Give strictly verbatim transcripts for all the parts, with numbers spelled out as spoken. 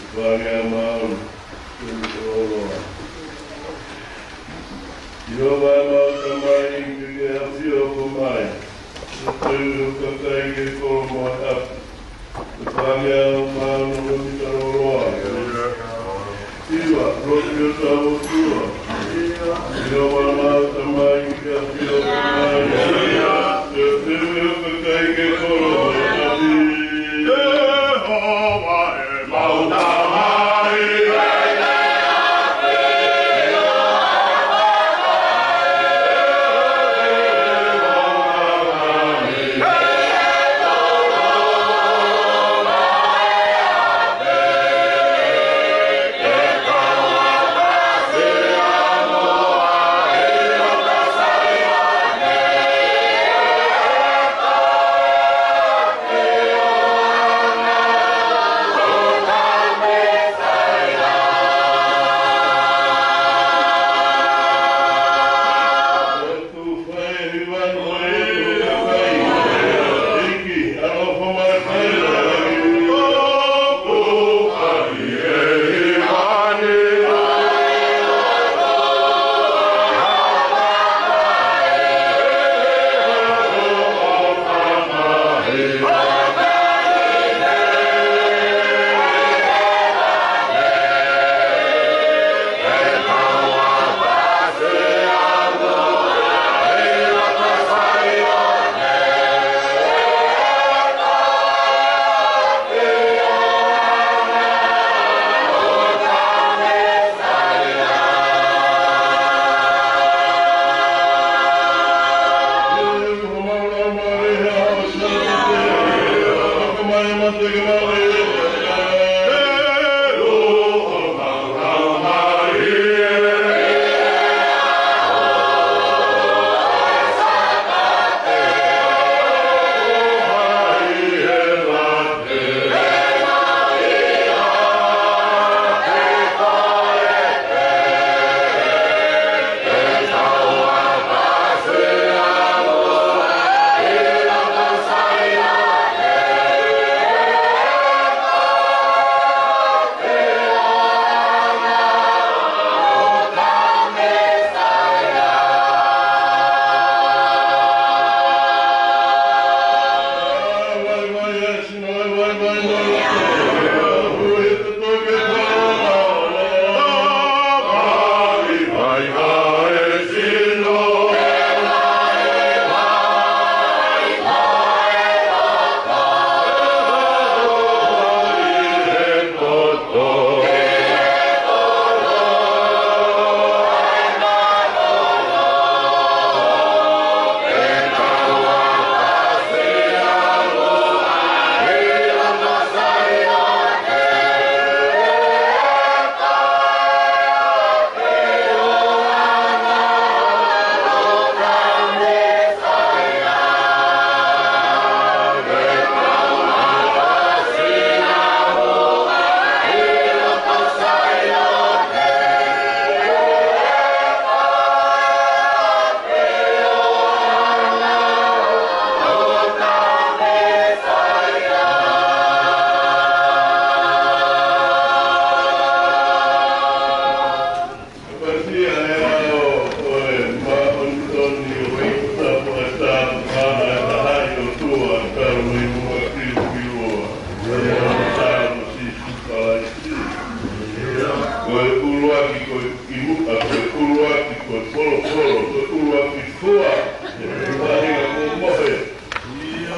Fāngeau maʻu, tui oloa. ʻIo, ʻemau Tamai ʻi he ʻAfio ʻoku ʻomai. Tui ʻo kakai ke kolo mo ʻapi. Fāngeau maʻu, no mita oloa. ʻIo, lotu ʻo tau ʻOtua. ʻIo, ʻemau Tamai ʻi he ʻAfio ʻoku ʻomai. Tui ʻo kakai ke kolo mo ʻapi. Ko e ʻuluaki, ko e ʻimuʻa, ko e ʻuluaki, ko e polopolo, ko e ʻuluaki fua, ko e ʻuluaki kuo mohe.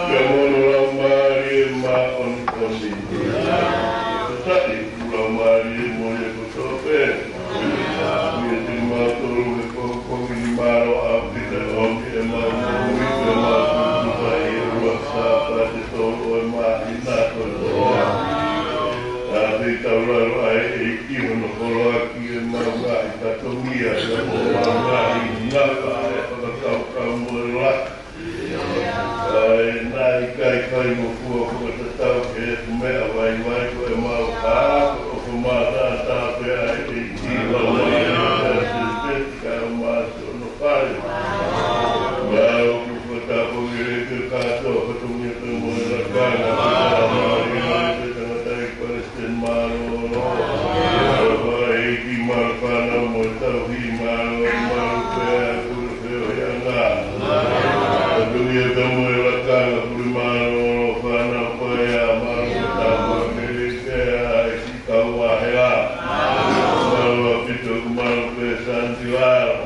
Pea mo hono Laumālie Māʻoniʻoni. Taʻi ʻoku Laumālie mo ia kotoa pē. Mia te mautolu he pongipongi ni mālō ʻaupito ʻomi ʻemau moʻui, ʻemau kukuta ʻi he ʻuluaki Sāpate tolu ʻo e māhina kotoa. ʻA pē tau lalo ai ʻEiki hono koloaki ʻemau ngaahi fatongia, ʻemau ngaahi ngata, ʻa e fakakaukau mo e lahi. ʻA e naʻe ʻikai faingofua fakatatau ki he meʻa vaivai ko ʻemau hā, ko e ʻofa mātātā pē ʻa e ʻEiki, ʻa e ʻEiki, ʻa e ʻEiki, kae ʻumaʻā hono fale. Mau kau fakatapu ki he ʻEiki kātoa, fatongia pea mo e lakanga, pea mo e tangataʻeiki Palesiteni Mālō, mālō ʻEiki, mālō fānau mo e tauhi, mālō, mālō pē ʻa e kula feohiʻanga. Tauhi ʻa e tau mo e lakanga, pule mālō, fānau paea, mālō pē tāpuaki lelei pē ʻa e siʻi kau vahela. Mālō ʻaupito, mālō pē Santilalo.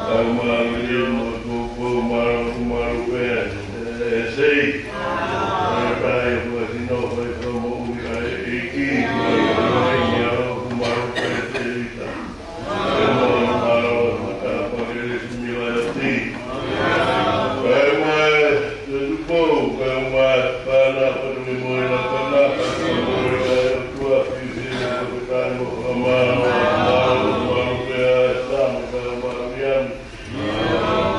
Kau mālō pē mo e poupou, mālō, mālō pē, ē, sei. Mālō pē ʻa e fai sino, fai fakamoʻui ʻa e ʻEiki. Mālō, mālō pē Tēvita. Mālō, mālō, mālō pē Kelesi Milaioti. Kae ʻumaʻā e Tupou, kae ʻumaʻā e fānau, fatongia mo e lakanga, kae ʻumaʻā e ʻOtua, fiefia mo e fakafetaʻi mo e fakamālō, mālō, mālō pē ʻa e Same, kae ʻumaʻā Liami.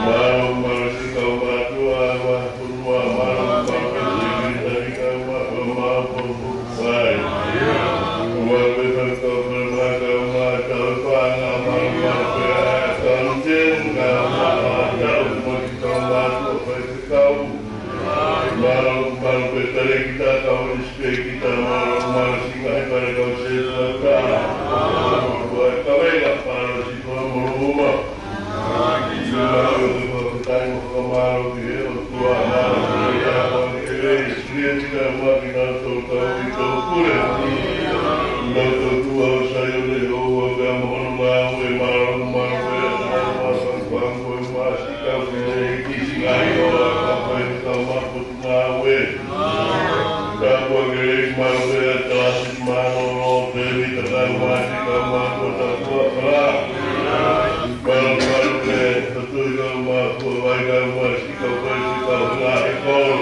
Mālō, mālō siʻi kau mātuʻa ʻa e vahefonua, mālō, mālō pē Sekelitali, kae ʻumaʻā e fakamālō, pō, pō, fai. Mālō pē faifekau falemahaki, kae ʻumaʻā e kau paʻanga, mālō, mālō pē ʻa e accountant, kae ʻumaʻā e kau mātuʻa faifekau. Mālō, mālō pē talēkita, kau ʻinisipēkita, mālō, mālō siʻi ngaahi fale kau sētuata. Mālō pē kaveinga, mālō siʻi fakamālō uma. Mālō pē fakafetaʻi mo fakamālō ki he ʻOtua, mālō pē ʻa e kau ʻeletēleti, kae ʻumaʻā kinautolu kau ʻi tō pule. Kinautolu tuʻa ʻo Saione, ʻoua pē mo hono ngāue, mālō, mālō pē ʻa e tangata maʻu fanga fanga ko e masi kau fine hiki siʻi ngaahi ola, kau faifekau maʻu potungāue. Tāpuaki lelei mālō pē ʻa e Kalasi Mālōlō, Tēvita kae ʻumaʻā e kau mātuʻa tāpuaki. Mālō, mālō pē Tui kae ʻumaʻā Fuavai kae ʻumaʻā e siʻi kau faifekau ngaahi kolo.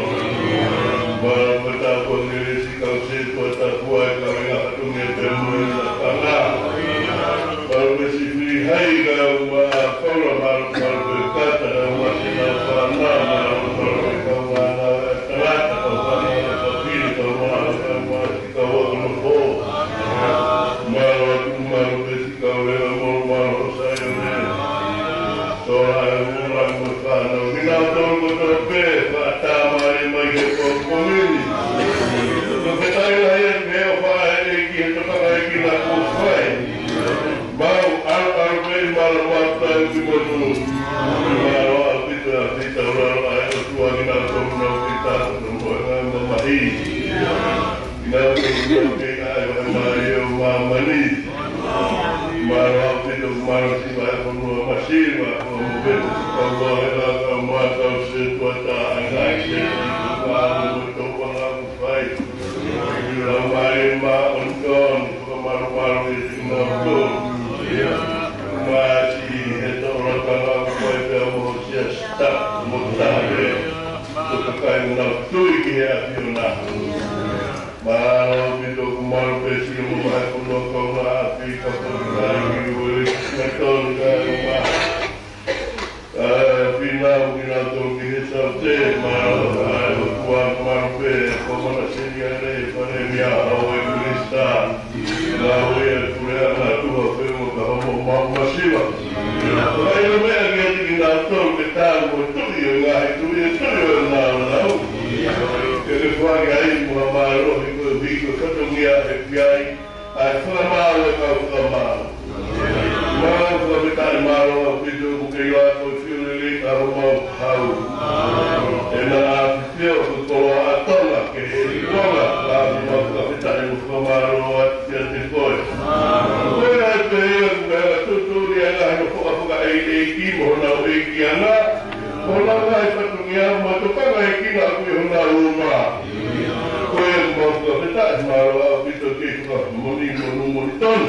Mālō pē tāpuaki lelei siʻi kau sētuata, Fuavai kae ʻumaʻā e fatongia pē mo e lakanga. Mālō pē siʻi Filihai kae ʻumaʻā Paula, mālō, mālō pē Kata kae ʻumaʻā siʻi fānau, mālō, mālō pē kau ngāue ʻa e tangata, kau ngāue ʻa e fafine, kau ngāue ʻa e kau ako nofo. Mālō atu, mālō pē siʻi kau leʻo, mālō, mālō Saione. Sola e mula mo e fānau, kinautolu kotoa pē, faʻa tāmālie mai he pongipongi ni. Fakafetaʻi lahi atu ki he ʻofa ʻa e ʻEiki, he tokanga ʻEiki naʻa kuo fai. Mau ʻalu, ʻalu pē ʻi mālama atu ki motu. Mālō ʻaupito ʻa e fitaulalo ʻa e ʻOtua kinautolu naʻa nau kei tapu mo e ngaahi mamahi. Kinautolu naʻa nau kei ʻai ʻa e vahe mālie ʻo māmani. Mālō ʻaupito, mālō siʻi vahefonua masiva, ko mo vetu kau vahe la kau mātau sētuata, ʻa e ngaahi sētuata, mālō mo e tokanga kuo fai. Laumālie Māʻoniʻoni, fakamālōmālō kiate kinautolu. Māsi he tokanga kuo fai pea mo Siasi Tapu mo Tave, ko e kakai naʻa nau tui ki he ʻAfiona. Mālō ʻaupito, mālō pē siʻi mo e vahefonua kaungāʻapi, ka ko e kakai ʻi Uēlisi, Wellington, kae ʻumaʻā ʻa e Fīnau, kinautolu ki he Saute, mālō ʻa e ʻOtua, mālō pē Komona Seniale, Palēmia, Houʻeiki Minisitā, ngāue ʻa e puleʻanga, tuʻa pē mo e kau maʻu masiva. Kae ʻilo meʻa kiate kinautolu ke tau mo e Tuʻi ʻo e ngaahi tuʻi, ʻa e Tuʻi ʻo e nāunau. Ke ke foaki ai mo ha mālohi koeʻuhi ko e fatongia ʻe fai ai ʻa e fakamaau ʻa e kau fakamaau. Mālō, fakafetaʻi, mālō ʻaupito, ʻoku kei ʻi ai ko e fiu lelei ʻa homau hau. ʻEna ʻAfifio, ko e koloa ʻa Tonga, ke ʻi Tonga, ka ʻoku mau fakafetaʻi mo fakamālō atu kiate koe. Ko ia ai pē ia, ʻoku meʻa tuʻutuʻuni ʻa e ngaahi nofoʻa fakaʻeiʻeiki mo honau ʻeikiʻanga, mo honau ngaahi fatongia, mo e tokanga ʻEiki naʻa ʻoku ʻi honau uma. Ko ia ʻoku mau fakafetaʻi, mālō ʻaupito, ke fakamoʻoni mo e moʻoni tonu.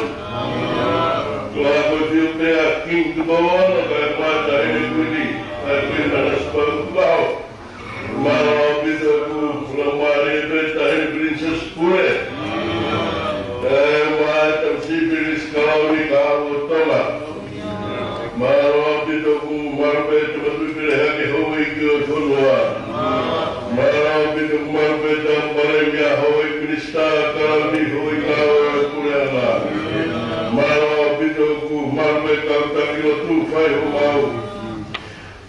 Ko ia ko e fiu pē ʻa King Tupou Ono, kae ʻumaʻā e Taʻahine Kuini, kae Kuini Nanasipauʻu Tukuʻaho. Mālō ʻaupito, ʻoku laumālie pē Taʻahine Princess Pule. Kae ʻumaʻā e Tamasiʻi Pilinisi Kalauni, Kahaʻu ʻo Tonga. Mālō ʻaupito, ʻoku mālō pē Tama Tuʻi Pelehake, Houʻeiki ʻo e fonua. Mālō ʻaupito, ʻoku mālō pē Tama Palēmia, Houʻeiki Minisitā Kalauni, Houʻeiki Ngāue ʻo e Puleʻanga. Mālō ʻaupito, ʻoku mālō pē kau taki lotu, fai homau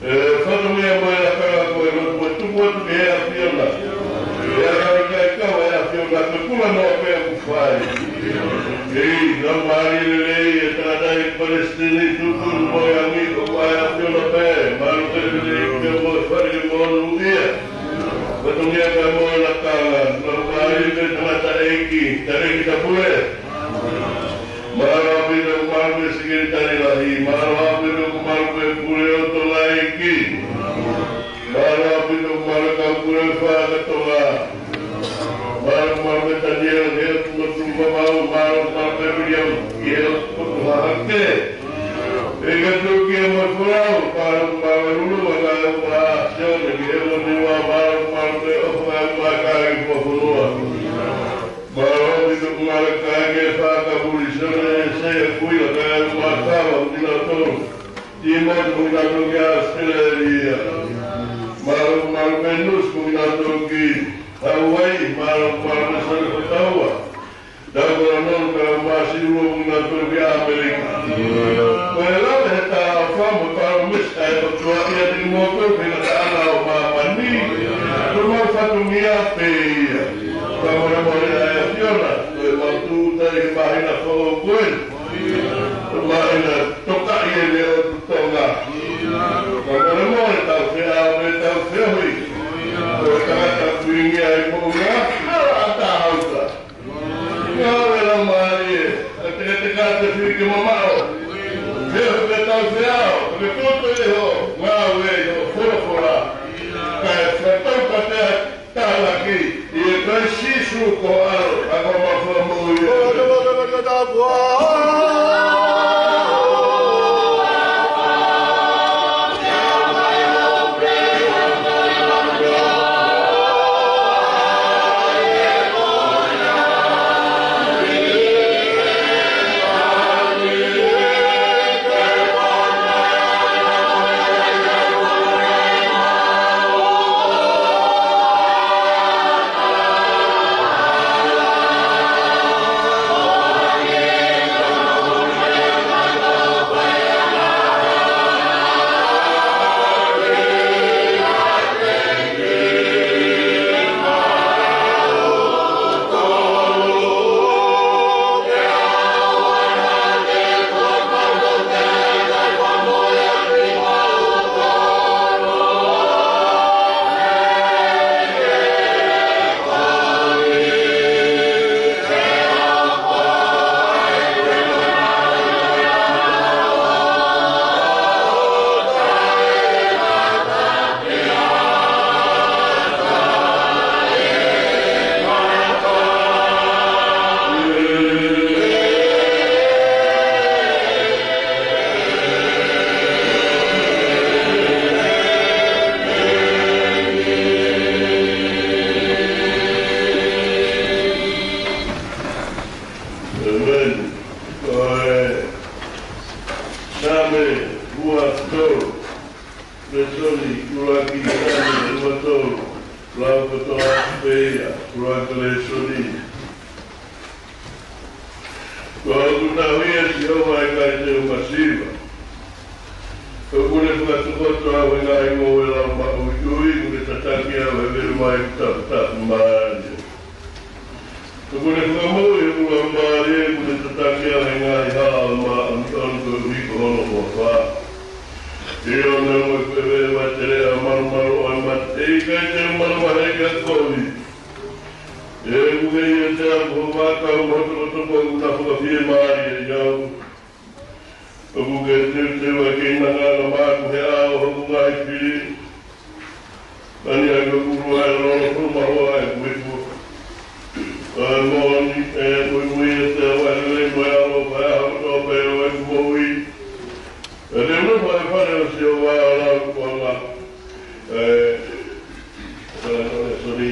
ʻe fatongia mo e lakanga ko e lotu ʻoku tuku atu ki he ʻAfiona. ʻE ʻikai kau ʻa e ʻAfiona, ko e kula noa pē ʻoku fai. Kei, Laumālie Lelei ʻa e Tangataʻeiki Palesiteni, Tuʻutuʻuni mo e Amigo, ʻa e ʻAfiona pē, mālō pē lelei pē mo e fale ke monūʻia. Fatongia kae mo e lakanga, Laumālie pē Tangataʻeiki, Tangataʻeiki Tapule. Mālō ʻaupito, mālō pē Sekelitali Lahi, mālō ʻaupito, mālō pē Pule ʻo Tonga ʻEiki. Mālō ʻaupito, mālō kau pule fakatonga. Mālō, mālō pē Taniela, he atu mo Tūmamau, mālō, mālō pē Miriam, ki he atu mo Hahake. ʻEiki Tuʻi mo e folau, mālō, mālō Lulu, mālō, mālō Sione, ki he ʻOniwa, mālō, mālō pē ʻOfa, mālō kāinga ʻo e fonua. Mālō ʻaupito, mālō kāinga ʻo e fakapuli, Sione, ʻEsea, Kuila, kāinga ʻo e mākava, mo kinautolu. Timote mo kinautolu ki ʻAositelēlia. Mālō, mālō pē Nusi mo kinautolu ki Hauaiʻi, mālō, mālō pē Sone Fataua. Tau kala nonu ka masi ua mo kinautolu ki ʻAmelika. Ko e lave he talaʻofa mo e palōmesi ʻa e ʻOtua ʻiate kimoutolu, pea ka ʻana ʻo māmani. Ko e mau fatongia pē ia. Ka molemole ʻa e ʻAfiona, ko e mau tūʻuta ʻi he māhina foʻou ko eni. Ko e māhina tokaʻi ʻe he ʻOtu Tonga. Ka molemole tau feʻao mo tau feohi. Ko e tangata kuingia ʻi moʻunga, ala ʻatā hauta. Ngāue Laumālie, ʻa e tekateka te fili ke mamaʻo. Feohi pē tau feʻao, ke tutu ʻi hoʻo ngāue ʻi hoʻo folofola. Kae fakatau pē ʻa e tānaki, ʻia Kalaisi Sīsū ko ho ʻAlo, ʻa ko homau Fakamoʻui. ʻĒmeni. Ko e Saame ua tolu. Lēsoni, ʻuluaki Saame ua tolu. Lau kotoa pē ia, ʻuluaki lēsoni. Ko hoku tauhi ʻa Sihova, ʻe ʻikai te u masiva. ʻOku ne fakatokoto au he ngaahi ngoue lau maʻuiʻui, ʻoku ne tataki au he veʻe mai ʻoku tafatafa mālie. ʻOku ne fakamoʻui hoku laumālie, ʻoku ne tataki au he ngaahi hala ʻo e māʻoniʻoni koeʻuhi ko hono huafa. ʻIo, neongo ʻeku ʻeveʻeva ʻi he teleʻa malumalu ʻo e mate, ʻe ʻikai te u manavahē ki ha kovi. He ʻoku ʻiate au ho vaʻakau mo ho tokotoko ʻoku na fakafiemālieʻi au. ʻOku ke teuteu ʻa e keinanga ʻa māku he ʻao ʻo hoku ngaahi fili. Nani ʻa e kukuru ʻa e lolo fulu mahoa ʻeku ipu. ʻA e moʻoni ʻe muimui ʻiate au ʻa e lelei mo e ʻaloʻofa ʻi he ʻaho kotoa pē ʻo ʻeku moʻui. ʻE te nofo ʻi he fale ʻo Sihova ʻo laukuonga. ʻE, ʻe, ʻe, sorry.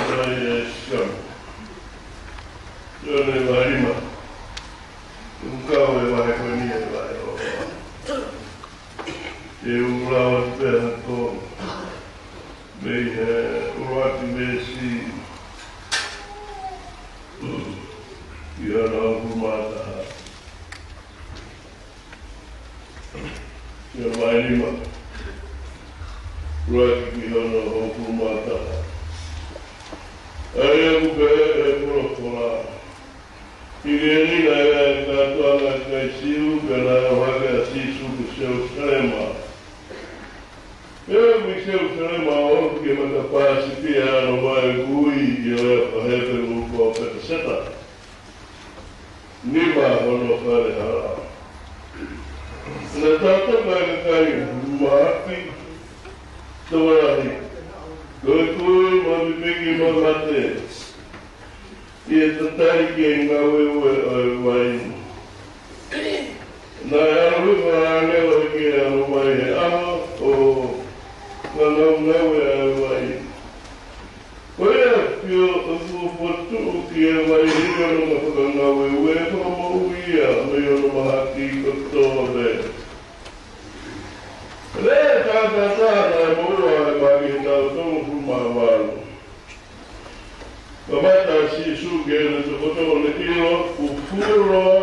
ʻoku ʻi he Sione. Sione vahe nima. ʻOku kau e vahe ko eni ʻa e vahe ʻo. Te u lau atu pē ʻa e tolu. Mei he ʻuluaki veesi ki hono hongofulu mā taha. Sione vahe nima. ʻUluaki ki hono hongofulu mā taha. ʻA ia ʻoku pehē ʻe he folofola. Hili eni naʻe ʻi ai e kātoanga ʻa e kakai Siu, pea naʻe ʻalu hake ʻa Sīsū ki Selusalema. Pea ʻi Selusalema ʻo aʻu ki he matapā sipi ʻa hono vaʻe ʻoku ui ʻi he lea faka-Hepelū ko Petaseta, nima hono fale hala. Naʻe tautapa ʻa e kakai mahaki, tokolahi, ko e kui, mo e pipiki, mo e mate, ʻi he tatali ki he ngāueue ʻo e uaine. Naʻe ʻalu hifo ha ʻāngelo ki he ʻalu mai he ʻaho ʻo e ngāue ʻa e uaine. Ko ia ʻoku ʻoku fokotuʻu ki he uaine ʻi hono fakangāueue, fakamoʻui ia mei hono mahaki kotoa pē. Lea ʻa e tangata naʻe moʻua he mahaki he taʻu tolungofulu mā valu. Kamata ʻa Sīsū ki heʻene tokotoko, ne ʻilo kuo fuoloa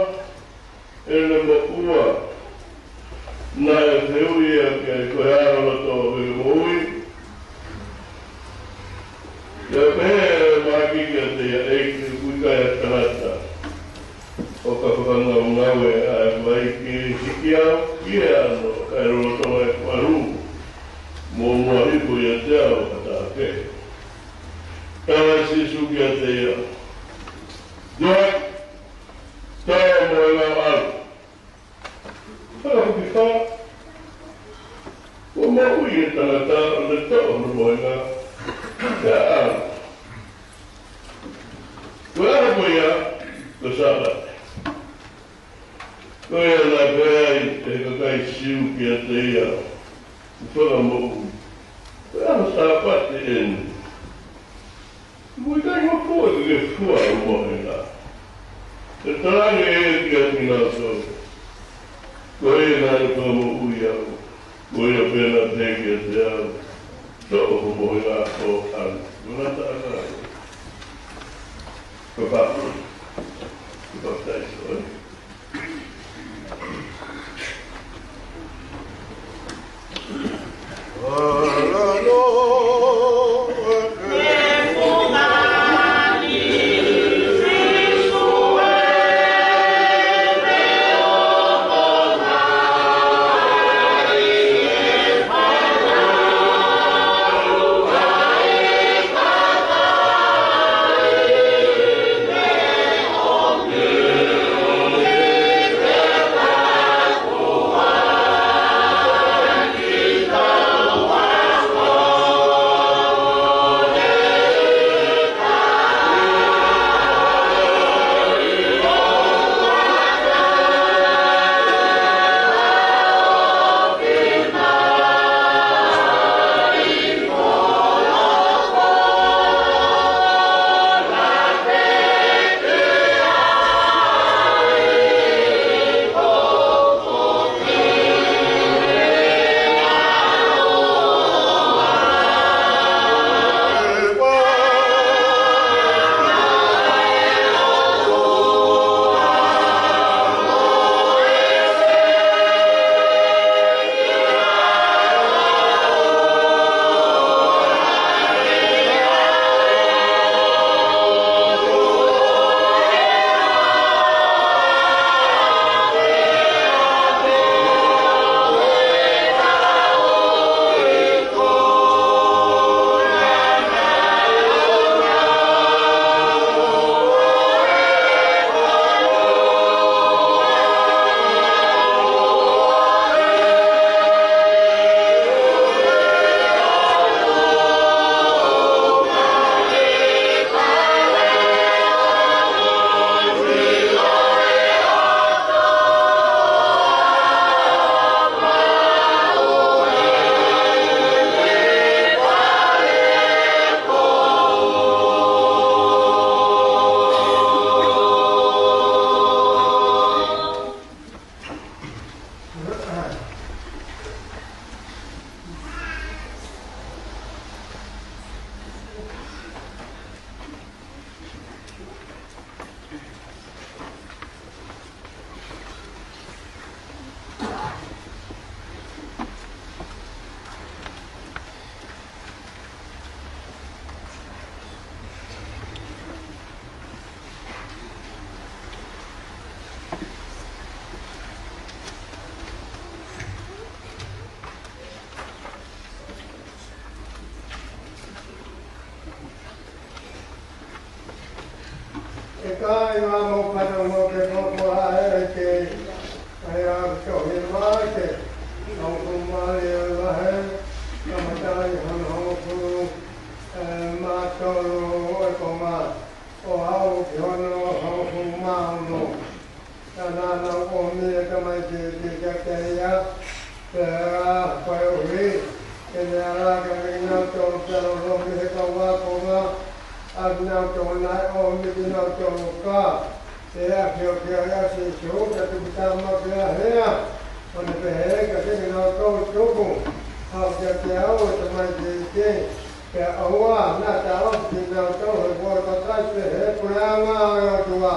ʻene moʻua. Naʻe fehuʻi ia ki ai, ko e hā ho loto ke ke moʻui? Pea pehē ʻa e mahaki kiate ia, ʻEiki, ʻoku ʻikai ha tangata ʻoku fakangāue ʻa e vai ke hiki au ki he ano, kae lolotonga ʻeku ʻalu, mo muʻa hifo ʻiate au ha taha kehe. Tala ʻe Sīsū kiate ia, Tō hake, tau mo e ngāue ʻalu. Fakahukifa, kuo moʻui e tangata ʻo ne toʻo hono mohenga, pea ʻalu. Ko e ʻaho ko ia, ko e Sāpate. Ko ia naʻe pehē ai ʻe he kakai Siu kiate ia, Fakamoʻui, ko e ʻaho Sāpate eni. ʻOku ʻikai ngofua ke ke fua ho mohenga. Pea talaange ʻe ia kiate kinautolu, Ko ia naʻa ne fakamoʻui au, ko ia pē naʻe pehē kiate au, Toʻo ho mohenga ʻo ʻalu. Ko e ngata ʻa e ngāue. Ko e pāpā. Ko e papitaiso, ē? ʻIkai ngā mau pata mo ke poko a e ke. ʻAi a tohi mai ke. Au kumali e lahe. Kamatai hono hongofulu, e, mā tolu e konga. ʻO aʻu ki hono hongofulu mā ono. Ka naʻa nau ʻomi e tamaiki kiate ia, pea ko e ʻuhi, ke ne ala kiate kinautolu pea lolomi he kau ākonga, ʻa kinautolu naʻe ʻomi kinautolu ka, ʻe ʻafioʻi ai ʻa Sīsū, ka tuku tama pea hea, ʻo ne pehē kiate kinautolu tuku, haʻu kiate au e tamaiki, pea ʻoua naʻa taʻofi kinautolu he kuo takai pehē puleʻanga ʻo e ʻOtua.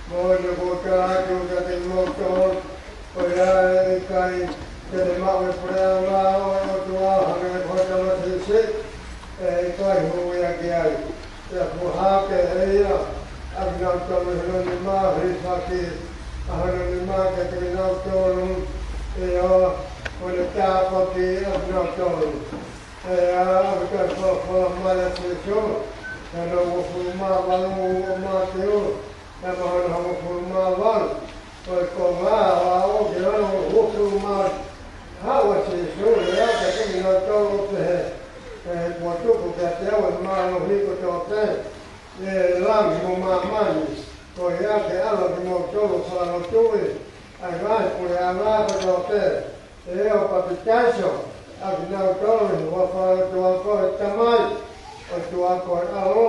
Moʻoni ʻoku ou tala atu kiate kimoutolu, ko ia ʻe ʻikai te ne maʻu e puleʻanga ʻo e ʻOtua hangē ko e tamasese, ʻe ʻikai hū ia ki ai. Pea fuʻu hake ʻe ia ʻa kinautolu ʻi hono nima, hilifaki ʻa hono nima kiate kinautolu, ʻio, ʻo ne tāpuakiʻi ʻa kinautolu. Pea ʻoku toe folofola mai ʻa Sīsū, ʻi hono uofulu mā valu ʻo Mātiu, pea mo hono hongofulu mā valu. Ko e konga ʻo aʻu ki hono uofulu mā, haʻu ʻa Sīsū, lea kiate kinautolu ʻo pehē, ʻE, kuo tuku kiate au e mālohi kotoa pē ʻi langi mo māmani. Ko ia ke ʻalu ʻa kimoutolu ʻo fakalotuʻi ʻa e ngaahi puleʻanga kotoa pē, ʻio, ʻo papitaiso ʻa kinautolu ʻi he huafa ʻo e ʻOtua ko e Tamai, ʻOtua ko e ʻAlo,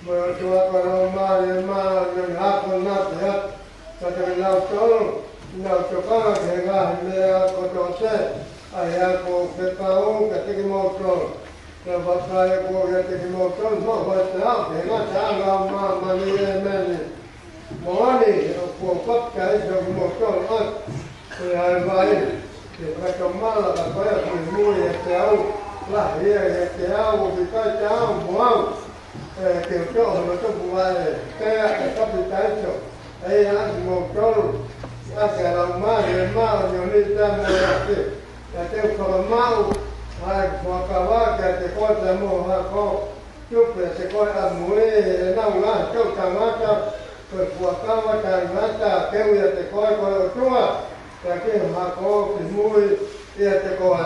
mo e ʻOtua ko e Laumālie Māʻoniʻoni. Akonaki atu kiate kinautolu ʻoku nau tokanga ki he ngaahi meʻa kotoa pē ʻa ia kuo u fekau kiate kimoutolu. Pea vakai, ʻoku ou ʻiate kimoutolu maʻu ʻa e taʻu ki he ngataʻanga ʻo māmani. ʻĒmeni. Moʻoni, ʻoku ou papitaiso kimoutolu ʻaki ʻa e vai ki he fakatomala, ka ko ia ʻoku ʻi mui ʻiate au, lahi ia ʻiate au, ʻoku ʻikai te u maʻu, ʻe, ke u toʻo hono tupu vaʻe. Pea ʻe papitaiso ʻa ia ʻa kimoutolu ʻaki ʻa e Laumālie Māʻoniʻoni, pea mo e ʻapi. Pea te u fakamaʻu ʻa ʻeku fuakava kiate koe pea mo ho hako, tupu ʻiate koe ʻamui ʻenau ngaahi toʻutangata, ko e fuakava taʻengata ke ui ʻiate koe ko e ʻOtua, pea ki ho hako ki mui ʻiate koe.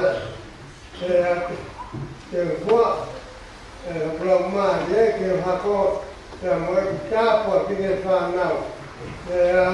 Pea te u fua ʻe hoku Laumālie ki ho hako, pea mo ʻeku tāpuaki ki he fānau. Pea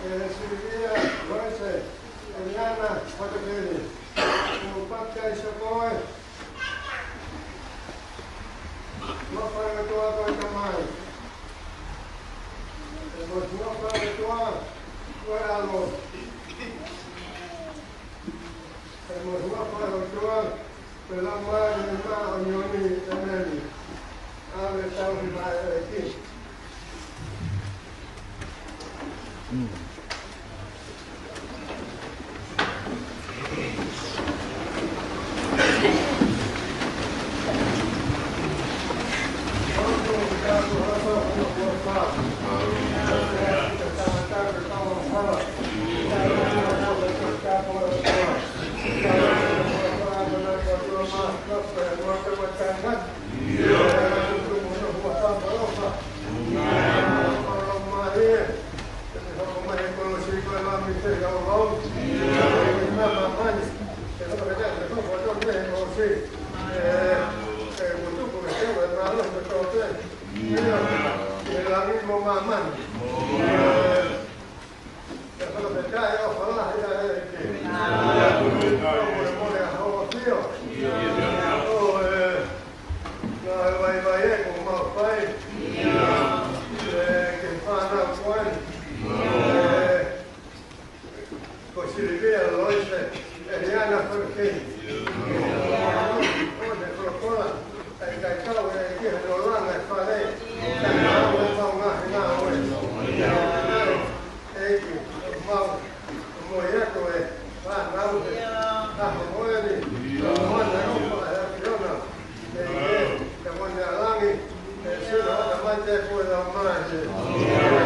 ʻE Silivia Loise, ʻe Nana Fakapeni, ʻoku ou papitaiso koe ʻi he huafa ʻo e ʻOtua ko e Tamai, pea mo e huafa ʻo e ʻOtua ko e ʻAlo, pea mo e huafa ʻo e ʻOtua ko e Laumālie Māʻoniʻoni. ʻĒmeni. ʻAve tau ki he ʻEiki. Lea Loise, Eliana Fonokei. ʻO ne kolokola, ʻikai kau e ki he lolanga e fale, ʻikai kau e mau ngaahi ngāue. ʻEiki, mau, mo ia ko e, fānau e, ʻa mo e ni, mo na no pa e Fiona. ʻEiki, te mo ne alangi, e sino ata mai te ko e lau mai e.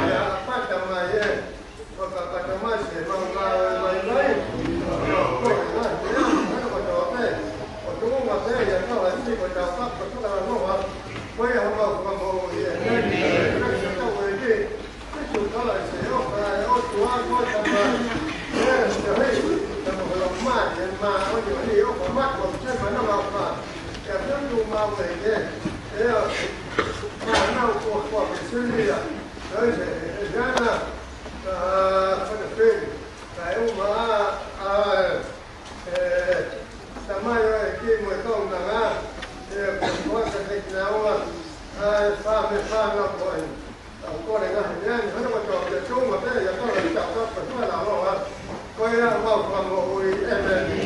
ʻIa pata mai e. Fakapata mai se mau ngāue mai mai. Ko e ngaahi meʻa, hana kotoa pē. ʻO tuʻunga pē ia tau ati ko tau papa tuka la noa. Ko ia ha mau fakamoʻui e. Nai, nai se tau e ki. Sisu Kalaisi, ʻofa e ʻOtua ko e Tamai. E, te hei, te mo holo mai, e ma, o ni, o ni, ʻofa mako, te ma na ma fa. E a tutu mau e ke. E a, ma na ko ko ke silia. Nai se, e, e, ana. Ka, ko te feni, ka e uma a, a, e, tamai ʻo e ki mo e kau nanga, e, ko e kuasa ke kina ua, a, e fa me fa na ko e, a, ko e ngaahi meʻa ni, hana ko tō, ke tō ma pē, ia tō, ia tō, ko e tua la loa, ko ia mau fakamoʻui, ʻēmeni.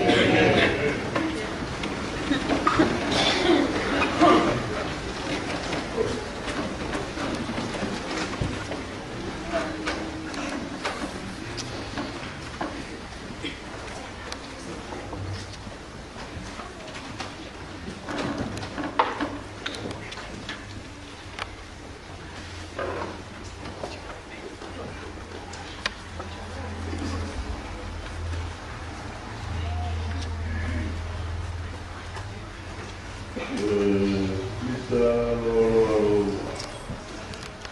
Pita lolo aloha.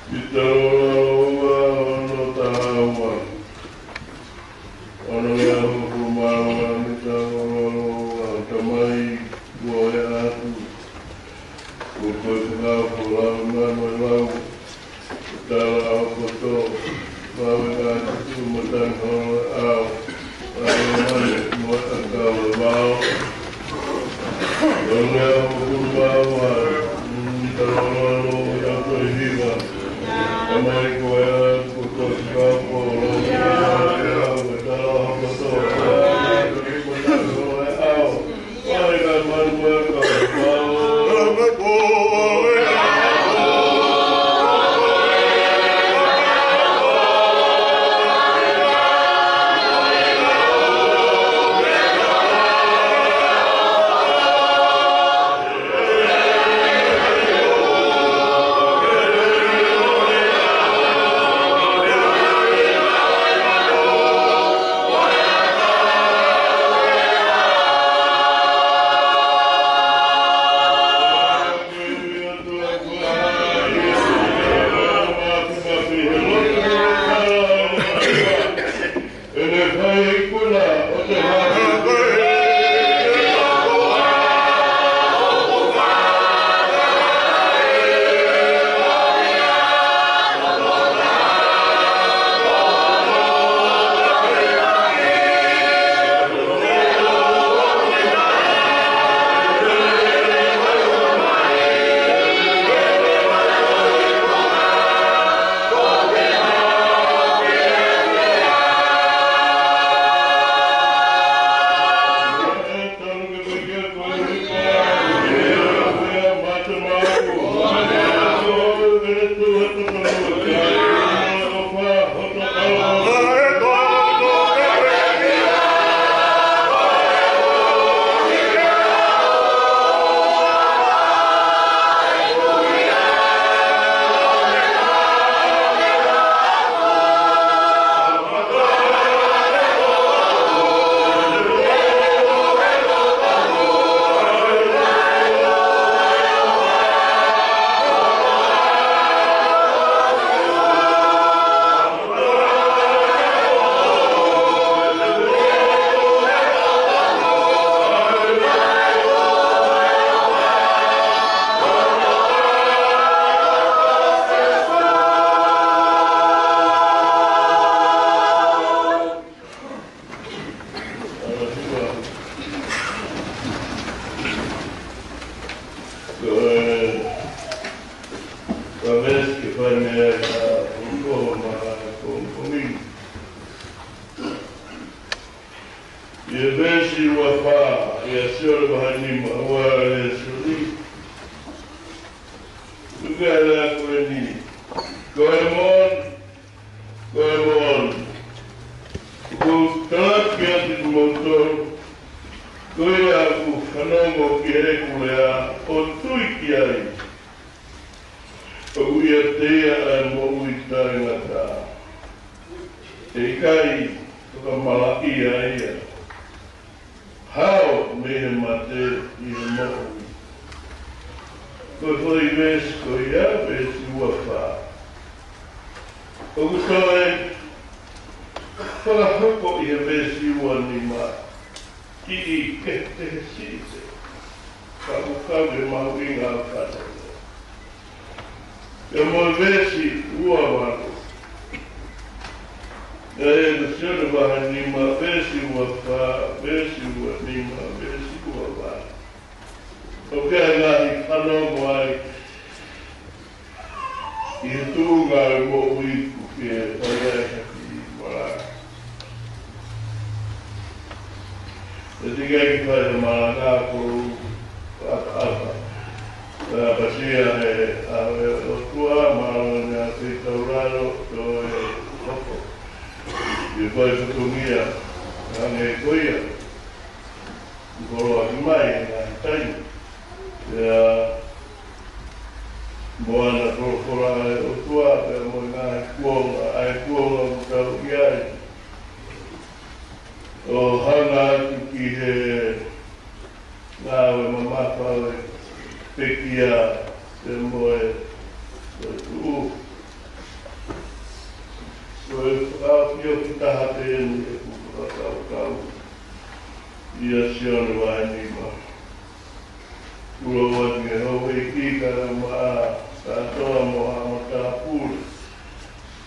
Pita lolo aloha, ono taha ua. Ono ngeau hongofulu mā ua, mita lolo aloha, Tamai, kuo ʻoatu. Kuo koe te nau ko lau na mo lau. Tala ʻo koto, lau e ngaahi tutu mo tana holo e ʻao. Lau e mane mo e ʻakau e vao. Ono ngeau hongofulu mā ua, mita lolo aloha, mita ko e hiva. Tamai ko e ʻa, kuo koe te nau ko lau na mo lau. Tala ʻo koto, lau e ngaahi tutu mo tana holo e ʻao. ʻI he veesi ua fā, ʻia Sione vahe nima, ua ʻia Sione. Tuku e lea ko eni. Ko e moʻoni, ko e moʻoni, ʻoku ou tala kiate kimoutolu, ko ia ʻoku fanongo ki heʻeku lea, ʻo tui ki ai, ʻoku ʻiate ia ʻa e moʻui taʻengata. ʻE ʻikai fakamalaʻia ia. Hao mei he mate ʻi he moʻui. Ko e foʻi veesi ko ia, veesi ua fā. ʻOku toe fakahoko ʻi he veesi ua nima, kiʻi kehekehe siʻi pē. Ka ʻoku kau he mahuʻinga ʻo e fānau. Pea mo e veesi ua valu. ʻIa Sione vahe nima, veesi ua fā, veesi ua nima, veesi ua valu. ʻOku ʻi ai e ngaahi fanongo ai ʻi he tuʻunga ʻo e moʻui ʻoku ke fai ai ha kiʻi malanga. ʻE ʻikai ke fai ha malanga ko e ʻapaʻapa. Pea ʻapasia ʻe he ʻOtua, mālō ʻene feitaulalo, ko e hoko. ʻI he fai fatongia, hangē ko ia. Koloa ki mai, ʻi he ngaahi taimi. Pea mo ʻene folofola ʻa e ʻOtua, pea mo e ngaahi kuonga, ʻa e kuonga ʻoku tau ʻi ai. ʻO hanga atu ki he ngāue mamafa ʻo e pekia, pea mo e, mo e tuʻu. Ko e fakaʻofoʻofa taha pē eni ʻeku fakakaukau. ʻIa Sione vahe nima. Kulo atu ki he houʻeiki kae ʻumaʻā kātoa mo haʻa matāpule.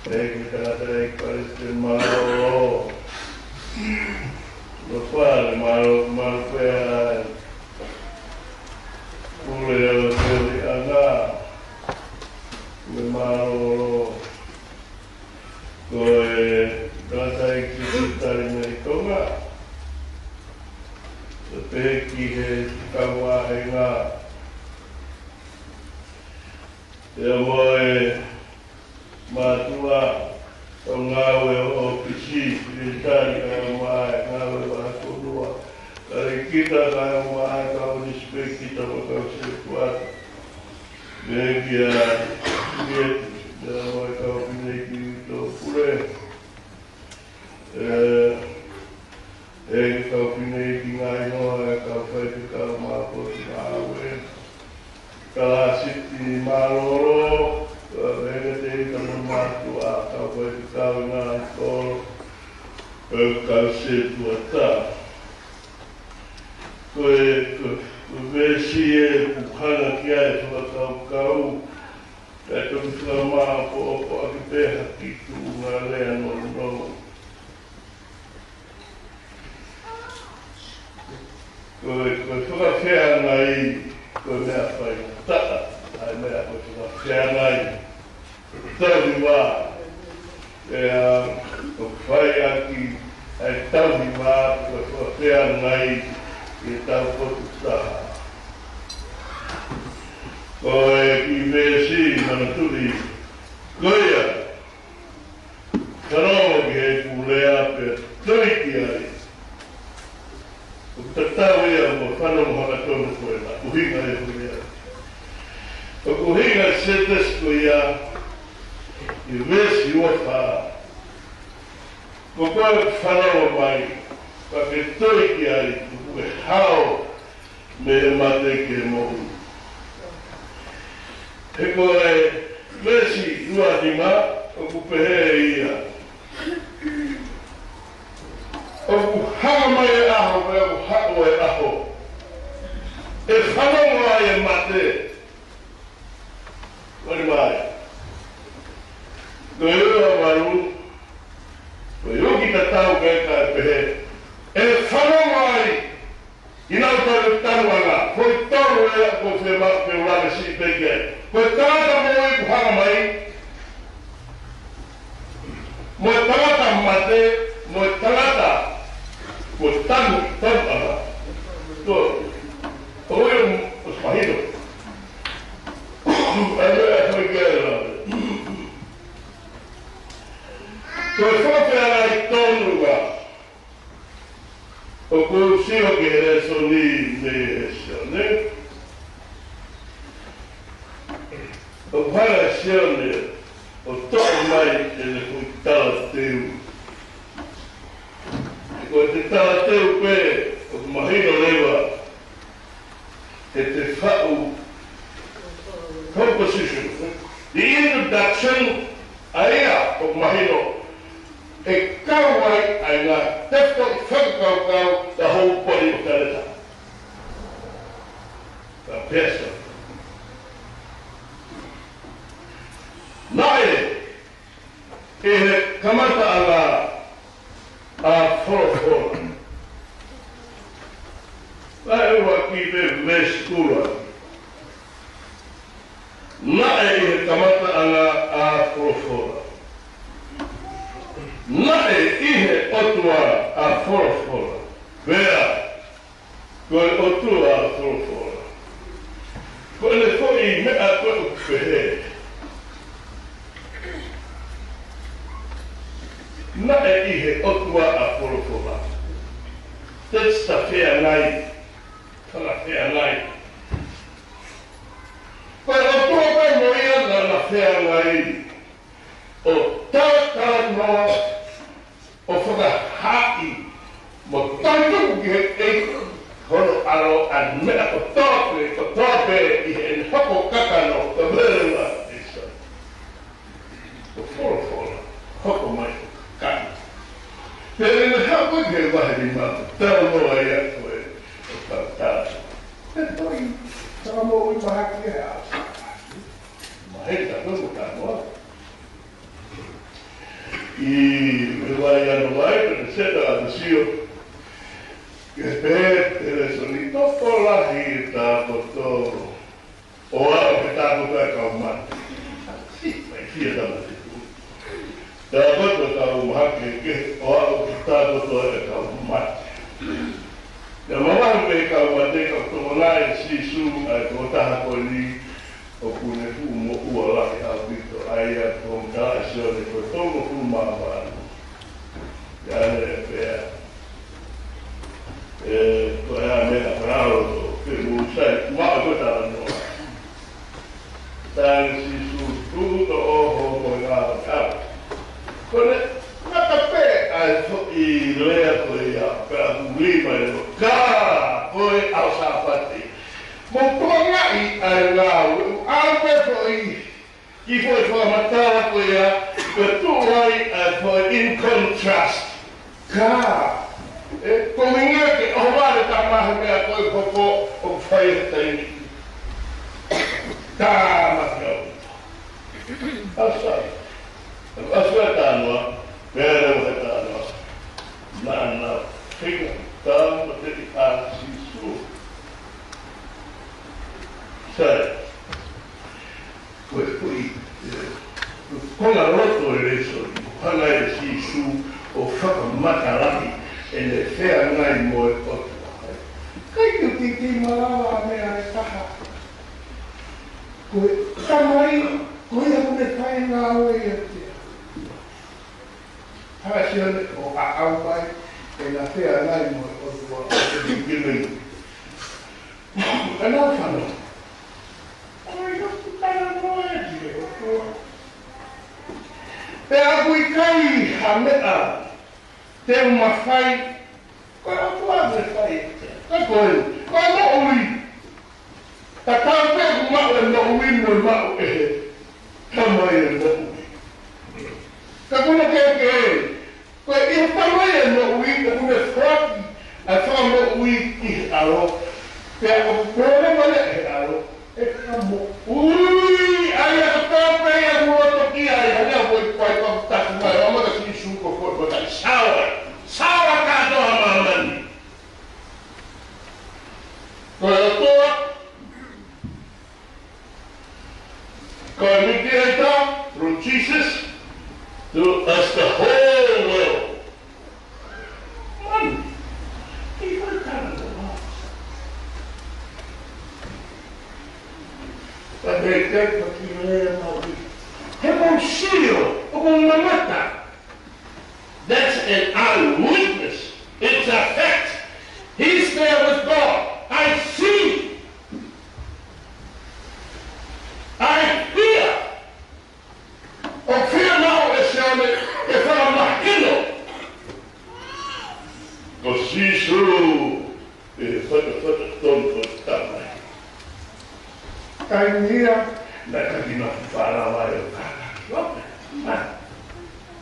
ʻEiki tangataʻeiki palesiteni mālōlō. Lopale mālō, mālō pea pule ʻo e teuteuʻanga. Pule mālōlō. Ko e tangataʻeiki sekelitali mei Tonga. Pea pehē ki he kau vāhenga. Pea mo e mātuʻa, kau ngāue ʻo e ʻōfisi, sekelitali, kau mai, ngāue vahefonua. Talēkita, kau mai, kau nisipeikita, mo e kau sētuata. Pea kia Sieti, pea mo e kau fineʻeiki tō pule. ʻE, ʻe kau fineʻeiki ngaahi hoa, ʻe kau faifekau mā Potungāue. Kalāsiti mālōlō, ʻe, ʻe te ita mo mātuʻa, kau faifekau ngaahi kolo, ʻe kau sētuata. Ko e, ko, ko e veesi ʻoku hanga ki ai e fakakaukau, kae toki fakamāʻopoʻopo ʻaki pē ha kiʻi tuʻunga lea nounou. Ko e, ko e fakafeangai, ko e meʻa faingataʻa, ʻa e meʻa ko e fakafeangai. Tauhi vā. Pea, ʻoku fai ʻaki ʻa e tauhi vā, ko e fakafeangai ʻi he tau potu taha. Ko e kiʻi veesi manatuʻi, ko ia, fanongo ki heʻeku lea pea tui ki ai. ʻOku tatau ia mo e fanongo hangatonu ko ena, ʻuhinga ia ko ia. ʻOku ʻuhinga e sētesi ko ia, ʻi he veesi ua fā. Ko koe ʻoku fanongo mai, pea ke tui ki ai, ʻoku ke hao mei he mate ki he moʻui. He ko e veesi ua nima, ʻoku pehē ia. ʻOku hanga mai e ʻaho, pea ʻoku haʻu e ʻaho. ʻE fanongo ai e mate. Ua nima. Ko e ua valu, ko e uki tatau kae pehē. ʻE fanongo ai. ʻInau tau tanu anga, foʻi tolu ʻe ia ko e fiemaʻu ke u lave siʻi pē ki ai. Ko e tangata moʻui ʻoku hanga mai, mo e tangata mate, mo e tangata Ko e tanu, tanu ʻa. Ko, ko e ʻosi mahino. ʻA e, ʻa e, ko e kela. Ko e fakafeangai tonu ʻa. ʻOku ou sio ki he lēsoni mei he Sione. ʻOku hanga ʻe Sione ʻo toʻo mai ʻene foʻi talateu. Ko e talateu pē ʻoku mahino leva ʻe te faʻu composition. The introduction ʻa ia ʻoku mahino ʻe kau ai ʻa e ngaahi tefitoʻi fakakaukau ʻa e houpoʻi ʻo Kaleta. Ka pesa. Naʻe ʻi he kamataʻanga ʻa Folofola. Naʻe ua ki he veesi ua. Naʻe ʻi he kamataʻanga ʻa Folofola. Naʻe ʻi he ʻOtua ʻa Folofola. Pea ko e ʻOtua ʻa Folofola. Ko ʻene foʻi meʻa ko ē ʻoku pehē. Naʻe ʻi he ʻOtua ʻa Folofola. That's the feangai. Fakafeangai. Ko e ʻOtua pē mo ia naʻa na feangai. ʻO talatalanoa ʻo fakahaaʻi mo taituku ki he ʻEiki hono ʻAlo ʻa e meʻa kotoa pē, kotoa pē ʻi heʻene hoko kakano, ka mele la ʻisa. ʻO Folofola, hoko mai ʻo kakano. Pea ʻi heʻene hoko ki he vahe nima, talanoa ia ko ē ʻo talatala. Pea toe, talanoa ʻo mahaki e ʻa. Mahaki talanoa. ʻI he vai ano vai, pea te seta atu sio. Ke pē, te lēsoni tokolahi e tākoto. ʻO aʻu ki he tākoto e kau mate. Mai fia tāmate. Tākoto e kau mahaki ke, ʻo aʻu ki he tākoto e kau mate. Pea mamahi pē kau mate, ka ʻoku tokangaʻi ʻe Sīsū ʻa e tokotaha ko eni, ʻoku ne fuʻu moʻua lahi ʻaupito, ʻa ia ko Mikaʻa Sione ko e tolungofulu mā valu. Ia ne pea. ʻE, ko e ʻa e meʻa ko e ʻalu ko, ke mou sai, maʻu ko e talanoa. Tae Sīsū tuʻu ʻo ʻoho mo e ngāue ʻalu. Ko ʻene, ngata pē ʻa e foʻi lea ko ia, pea ʻoku lima e lo, ka, ko e ʻaho Sāpate. Mou tokangaʻi ʻa e ngāue, ʻoku ʻalu pē foʻi, ki foʻi fakamatala ko ia, pea tuʻu ai ʻa e foʻi in contrast. Ka, ʻe, ko e meʻa ke ʻohovale ta mahe meʻa ko e hoko ʻoku fai he taimi. Tāmate au. ʻAsa. ʻAsa e talanoa, pea leva e talanoa. Naʻa na fika tāmateʻi ʻa Sīsū. Sai. Ko e, ko e, ʻe, ko e loto e lēsoni, hanga ʻe Sīsū ʻo fakamatalaʻi ʻene feangai mo e ʻOtua. ʻIkai ke u kei malava ha meʻa ʻe taha. Ko e Tamai, ko ia ʻoku ne fai e ngāue ʻiate au. Hanga ʻe Sione ʻo ʻaʻau mai ʻena feangai mo e ʻOtua ʻo e kikimei. Ka nau fano. Ko e ʻoku talanoa ʻi he ʻOtua. Pea ʻoku ʻikai ha meʻa te u mafai, ko e ʻOtua te fai. Ka ko e, ko e moʻui. Ka tau pē ʻoku maʻu e moʻui mo e maʻu ʻe he Tamai e moʻui. Ka ko hono kehekehe, ko e ʻi he Tamai e moʻui, ʻoku ne foaki ʻa e fakamoʻui ki he ʻAlo. Pea ʻoku pehē mai ʻe he ʻAlo, ʻe fakamoʻui ʻa ia kotoa pē ia ʻoku loto ki ai, hangē ko e fai fakatapu mai, ʻo mata Sīsū ko ko mata i sawa, sawa kātoa ʻa māmani. Ko e ʻOtua, ko e mediator through Jesus to us the whole world. Man. He ʻikai pē ke lea maʻu. He mou sio, ʻoku mou mamata. That's an eyewitness. It's a fact. He's there with God. I see. I hear. ʻOku fiemaʻu ʻe Sione ke fakamahino ko Sīsū ʻi he fatafata tonu ʻo e Tamai. Taimi ia, naʻe ʻikai ke nau faʻa lava ʻo kākā. Lope, ma,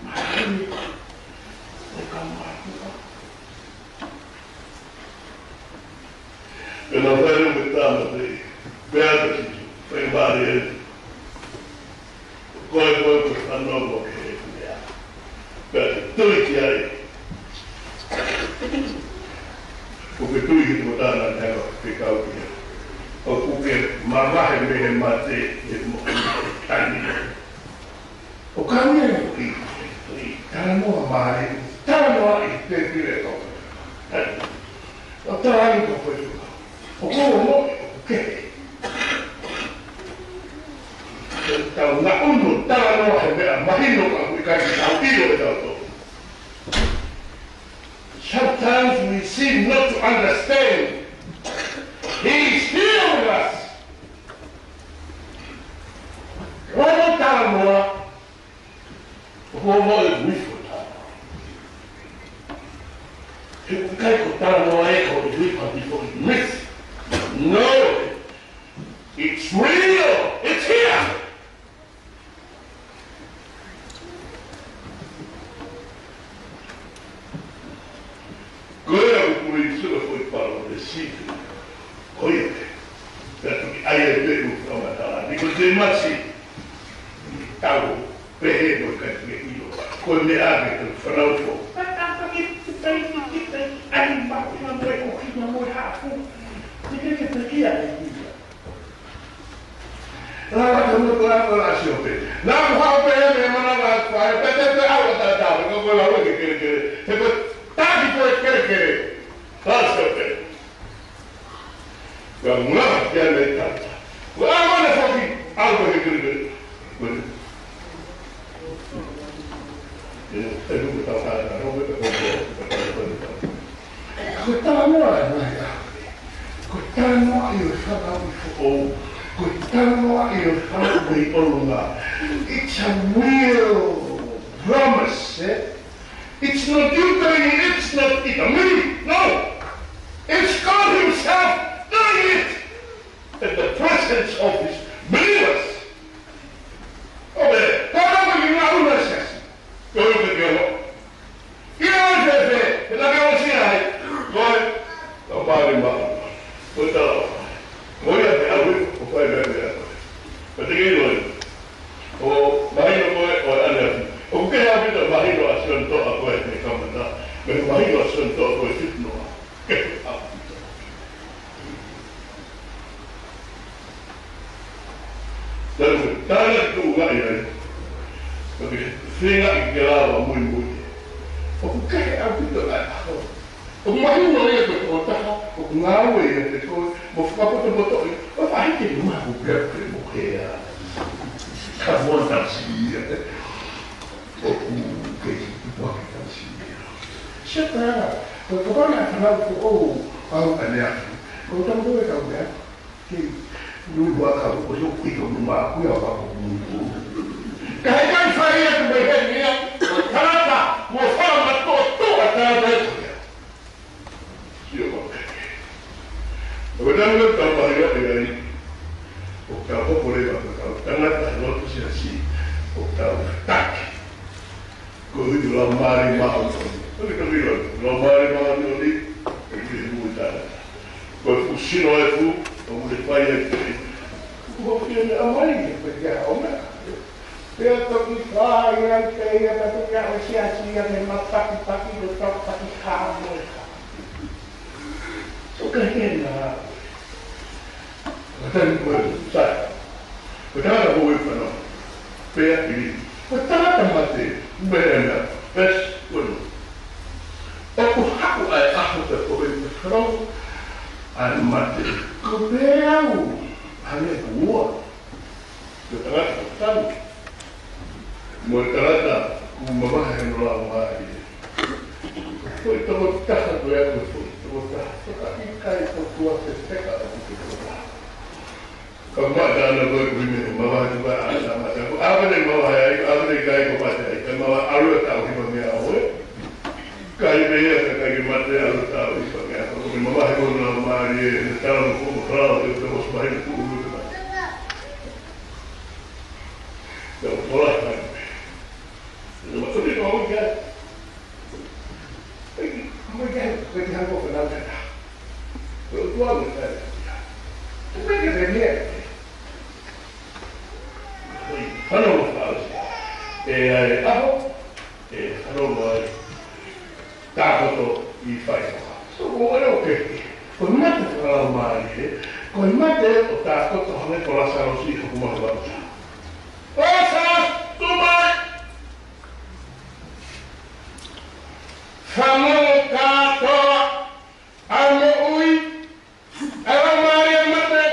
ma, ʻo ka ma, Pea naʻe fai ʻa e tāmateʻi, pea ka Sīsū, fai mālie eni. Ko e, ko e, ko e fanongo ki he meʻa. Pea ke tui ki ai. ʻOku ke tui ki he tokotaha naʻa ke hanga ʻo fekau ki ai? ʻOku ke mavahe mei he mate ʻi he moʻui taʻengata. ʻOku ʻi ai e kiʻi, kiʻi talanoa mālie, talanoa ʻi he tēpile ʻo, ʻo talanoa ko e, ʻoku ou moʻi, ʻoku kehe. Tau ngaʻunu talanoa he meʻa mahino ka ʻoku ʻikai ke tau ʻilo ʻe tautolu. Sometimes we seem not to understand. He is here with us. Ko e talanoa, ʻoku ou moʻi ʻoku ʻi ai e talanoa. He ʻoku ʻikai ko e talanoa ē ko e ʻi ai pē ʻi he miss. No, it's real. It's here. Ko ia ʻoku tui Sīsū ʻa e foʻi palōmesi. Ko ia pē. Pea toki ʻai ai pē ʻū fakamatala. Because they must see. Tau pehē mo e kai ke ʻilo. Ko e meʻa ke tau fanauʻi foʻou. Ka, ka, ka, ki, ki, ki, ki, ki, ʻai maʻu ʻi he moʻui ko kina mo e haʻaku. Ki, ki, ki, ki, ki, ʻai ki. Lava ka mo ko la ko la sio pē. Naʻa ku haʻu pē he meʻa mana la ko ai, pē, pē, pē, ʻalu ʻo tātā, ko, ko la ue ke kelekele. He ko e taki ko e kelekele. La sio pē. Ka ngā kia nei tata. Ko e ʻalu ʻana foki, ʻalu ke kelekele. Ko e, e, e, ko e tau tātā, ko e, ko e, ko e, ko e, ko e, ko e. Ko e talanoa ē mai ʻa. Ko e talanoa ʻi he fanauʻi foʻou. Ko e talanoa ʻi he fanauʻi ʻolunga. It's a real promise, eh? It's not you doing it, it's not it, me, no. It's God himself doing it in the presence of his believers. ʻO pehē, ko e ʻalu ki he ngaahi ʻū siasi. Ko e ʻalu ki he ʻalu. Ki he ʻalu fēfē, he naʻa ke ʻosi ai. Ko e, ka pare ma. Ko e tala. Ko ia te ʻalu, ʻo fai meʻa meʻa. Ka te ke ʻilo. ʻO mahino ko e, ʻo ʻaneafi. ʻOku kehe ʻaupito mahino ʻa Sione Toʻa ko e he kamata. Mei he mahino ʻa Sione Toʻa ko e fitu noa. Kehe ʻaupito. Talu ke tala tuʻu ai ai. Ka ke feinga ke lava muimui. ʻOku kehe ʻaupito ʻa e ʻaho. ʻOku mahino ia ko e tokotaha, ʻoku ngāue ia te koe, mo fakapotopotoʻi, ʻo fai ke mahu pea ke mo hea. Ka mo tasi ia, ē. ʻOku kei tupu ake tasi ia. Sio pē ā, ko e, ko e kona fanauʻi foʻou, ʻalu ʻaneafi. Ko e tau koe kau meʻa. Kei, nui ua kau, ko hoku ʻilo numa, kuia ua ko nui. Ka he kai fai ia tu mai he mea, ko e tangata, mo fala ma to to a tangata e ko ia. Sio ko. Ko e tangata tau pahi o e ai, ʻo tau hoko leva ko tau tangata lotu siasi, ʻo tau taki. Ko e ʻuhi lau mālie māʻoniʻoni. Ko e ʻuhi lau mālie māʻoniʻoni, ʻoku ʻi he moʻui taʻengata. Ko e fuʻu sino e fuʻu, ʻoku ne fai ai pē. Ko e fie meʻa mai, pea ke ʻomai. Pea toki fai ai pē ia, pea toki ʻa e siasi ia ke ma pakipaki, ko e tau paki hā mo e hā. ʻOku ʻikai ke na. Ko e tangata ko e sai. Ko e tangata ko e fano. Pea pili. Ko e tangata mate. Mea na. Pes. Kono. ʻOku haʻu ʻa e ʻaho te ko e fano. ʻA e mate. Ko e pea u. Hane kua. Ka mata ana koe kui me mavahe tu ka ata mata. Ko ave ne mavahe ai, ave ne kai ko mate ai. Ka mavahe ʻalu e taʻu hivangeau ē. Kai me ia ka kai ke mate ʻalu e taʻu hivangeau. Ko me mavahe ko na mari e, ne tala mo ko mo hala, te te mos mahi ne kuʻu te mate. Te o kola kai me. Ne ma koni ko au kia. Ai, mo kia, ko te hango ko na te na. Ko tua mo te na. Ko me ke te mea. Hano mo fau. E ai, aho. E, hano mo ai. Tākoto ʻi fai faka. So, ko ʻere o ke. Ko mate fakalaumālie. Ko mate ʻo tākoto hangē ko Lāsalosi ʻi hoku mahu ʻa uta. Lāsalosi, tuʻu mai! Fanongo kātoa, ʻa e moʻui, ʻa e laumālie mate,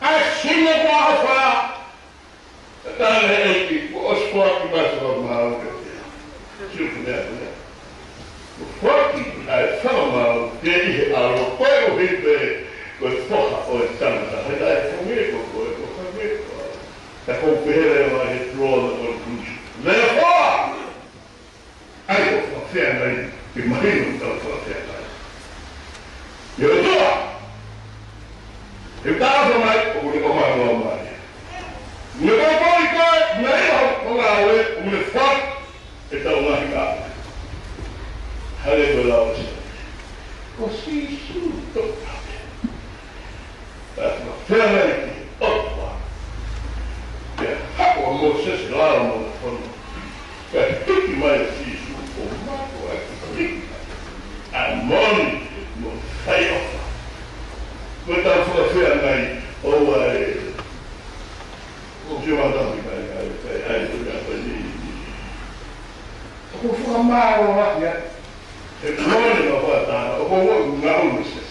ʻa e sino kuo ʻofa. Tala ʻEiki, kuo ʻosi foaki mai e fakamaau kiate au. Sio ki he meʻa ko ē. Kuo foaki ʻa e fakamaau ke ʻi he ʻAlo koeʻuhi pē ko e Foha ʻo e tangata. He naʻe fungile ko koe, ko hangē ko au. Ka ʻoku ou pehē leva he draw the conclusion. Therefore, ʻai ʻo fakafeangai, ke mahino ʻetau fakafeangai. ʻIo ʻOtua, he ʻoku tau ʻofa mai, ʻoku ne ʻomai ʻa e laumālie. Ne ko ko i koe, ne ʻi ai hoʻo ngāue, ʻoku ne foaki ʻetau ngaahi ngāue. Hale ko e lau ʻa Sīsū. Ko Sīsū toka. Pea fakafeangai ki he ʻOtua. Pea haʻu ʻa Mōsese ʻo lava mo e fono. Pea hiki mai ʻa Sīsū ʻo mātuʻaki hiki mai ʻa e moʻoni mo e faʻa ʻofa. Ko ʻetau fakafeangai ʻoku ʻai, ʻoku sio mata mai kai, kai, ai, ko ia, ko ia, ʻoku fakamālō ʻaki ia. He moʻoni mo e faʻa, ʻoku ou ngāue Mōsese.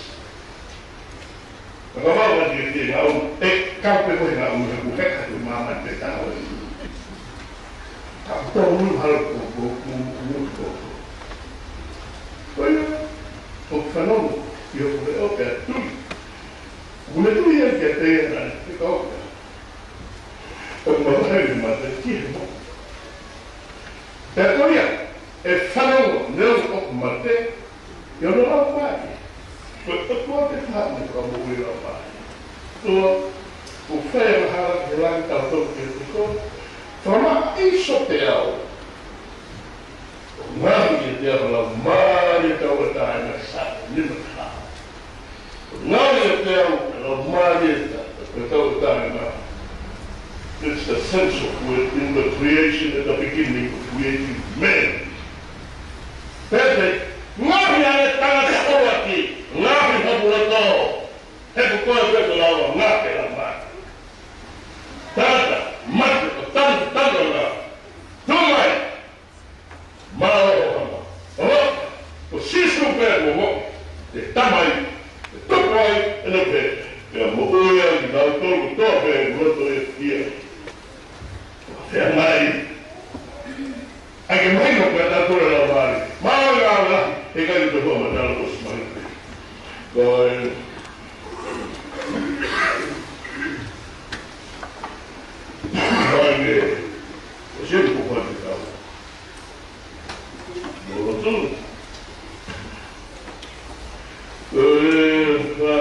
Ka ka mau ati ke ke ngau, e, ka pe ko he ngau, he kuo heka tu mama te tau. Ka tau mu halo ko, ko, ko, ko, ko. Ko ia, ʻoku fanongo, ʻi hoku leʻo pea tui. ʻOku ne tui ia kiate ia naʻe te kau pea. ʻOku mavahe ʻa e mate ki he moʻui. Pea ko ia, ʻe fanongo, neongo ʻoku mate, ʻi hono laumālie. Ko e ʻOtua te fai mo e fakamoʻui laumālie. ʻOtua, ʻoku fai angahala ki he langi, tautolu ki he tiko. Fakamaʻa ʻi sote au. ʻO ngaahi ʻiate au ha laumālie tauʻatāina, Saame nima taha. Ngaahi ʻiate au ha laumālie ta, ta, tauʻatāina. It's the sense of word in the creation, at the beginning of creating man. Pete, ngaahi ʻa e tangata ʻuluaki, ngaahi hapu loto, he ko koe pē ko e lava ngaahi ʻa e laumālie. Tangata, mate, ʻo tanu, tanu ana. Tuʻu mai. Mālō ʻOhama. ʻOhama, ko Sīsū pē ʻoku moʻui, ʻe Tamai, ʻe tuku ai ʻene pē, pea moʻui ai kinautolu kotoa pē ʻoku loto ʻiate ia. Pea mai, ʻai ke mahino pē ʻa e tole lau mālie. Mālō e ngāue lahi, he ʻikai ke toe huaʻi matala ʻosi mai pē. Ko e, ko e, ko e sēniti ko e kau. Molotu. E, ka,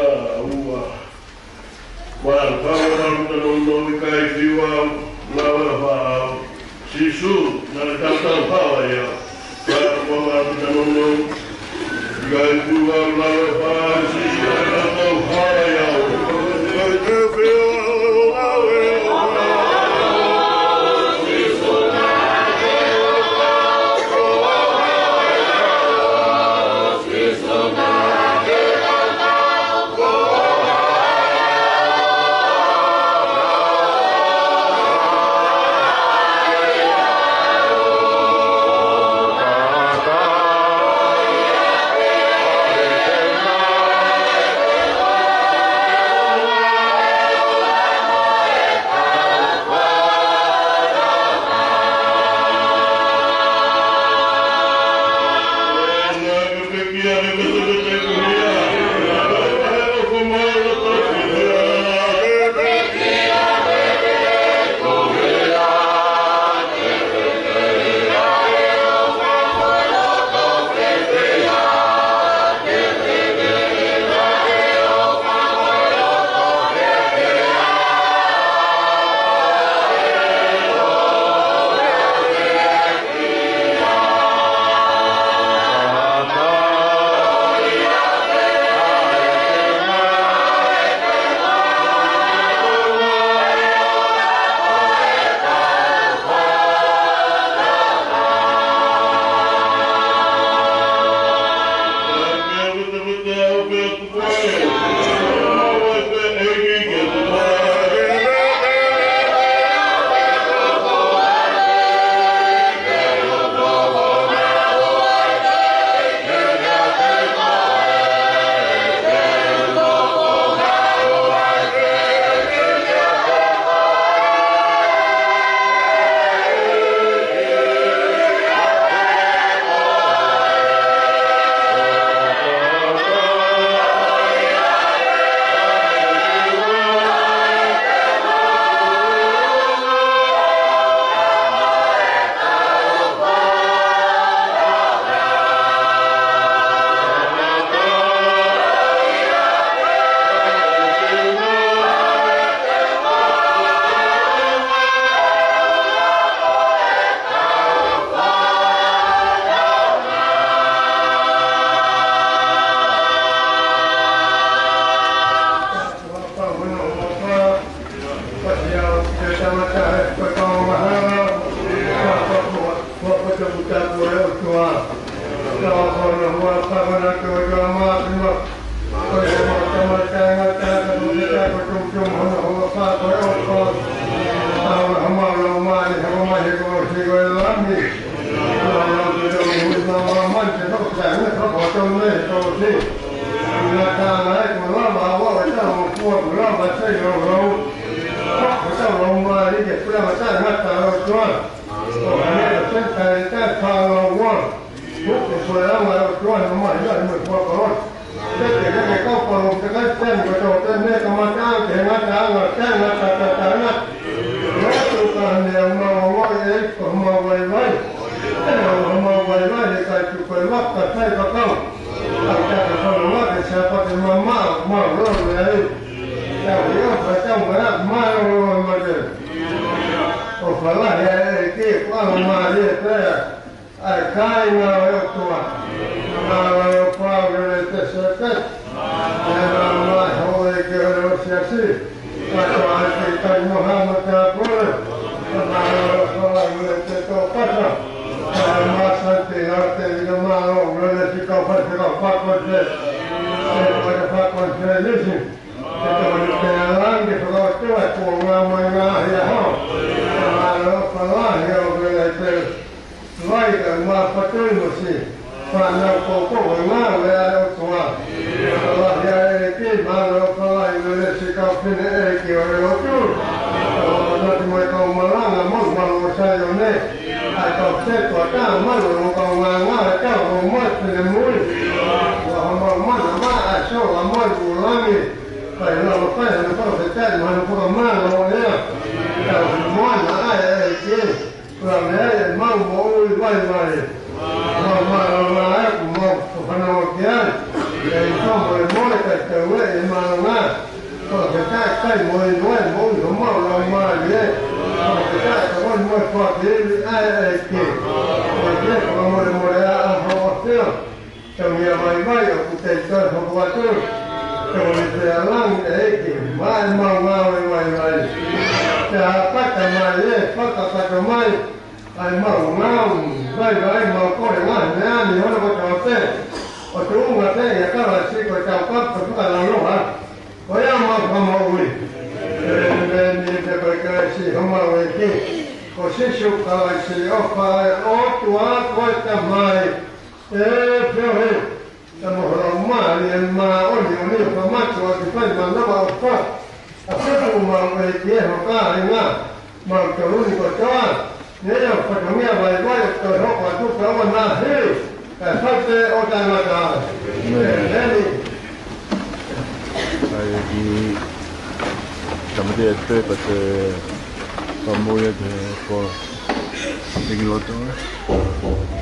ua. Ua, ka, ua, ka, ka, no, no, ʻikai fiu au, lava, lava au. Sīsū, naʻa ne tautau hala ia. Ka, ua, ua, ka, no, no. ʻIkai fiu au, lava, lava au. Sīsū, naʻa ne tautau hala ia. ʻOfa lahi ʻa e ʻEiki, ko ʻAlo Mālie pea ʻa e kāinga ʻo e ʻOtua. Mālō e ʻOtua ʻo e Lelei Pēsepē. Mālō e houʻeiki ʻo e Siasi. Mālō e kei kai moha mo tāpule. Mālō e ʻOtua ʻo e Lelei Tōpata. Mālō e Māsante Ngātevita, mālō e Lelei Sikaufasi, Faifekau Fakonifesi. Faifekau Fakonifesi. Ke tau ni pea langi ke whakautua e kuonga mo e ngaahi ʻaho. Mālō e ʻOfa lahi ʻo e Lelei Pēsepē. Vai ka ma fatoi mo si fānau koukou e ngāue ʻa e ʻOtua. Mālō e ʻEiki, mālō e ʻOfa lahi ʻo e Lelei Sikaufasi, ʻEiki ʻo e lotu. Mālō e Nati mo e kau malanga mo mālō e Saione. ʻA e kau setuata, mālō e kau ngāngā, e kau mo e finemui. Ua ha mau mana ma ʻa e sola mo e vūlangi. Kai lava kai hana fakafetaʻi mo hana fakamālō ʻea. Kau moana ʻa e ʻEiki. Kula mea e mau moʻui vaivai. Mau mālō ngā e ku mau whakanawa ki ai. E i tō mo e moe kai tau e e mālō ngā. Fakafetaʻi kai mo e noe moʻui ho mau lau mālie. Fakafetaʻi ka moe moe fakafetaʻi ai ai ke. Ko e ke whakamolemole ʻa ʻa ho ʻafea. Tau ia vaivai ʻoku te i toe hoko atu. Tau ni te alang e ʻEiki. Mai mau ngāue vaivai. Te a pata mai e fakapata mai. ʻA e mau ngāue vaivai mau kole ngā meʻa ni hono kotoa pē. ʻO tuʻunga pē ia kala siko tau kapa fakalaloa. Ko ia mau fakamoʻui. ʻE meni te koe Kalaisi homau ʻEiki. Ko Sīsū Kalaisi ʻofa ʻa e ʻOtua ko e Tamai. ʻE piohe. Ka mo hola mālie māʻoniʻoni ʻo ka matua ki fai manava ʻofa. ʻA pēpū mau ʻEiki ʻe ho kāinga. Mau toluni kotoa. Ne ia fatongia vaivai ʻo toe hoko atu ka ua nahi. Ka fai pē ʻo taimata. ʻĒmeni. ʻAi ki tamate atu pē pa te pamoi atu he ko te ki loto.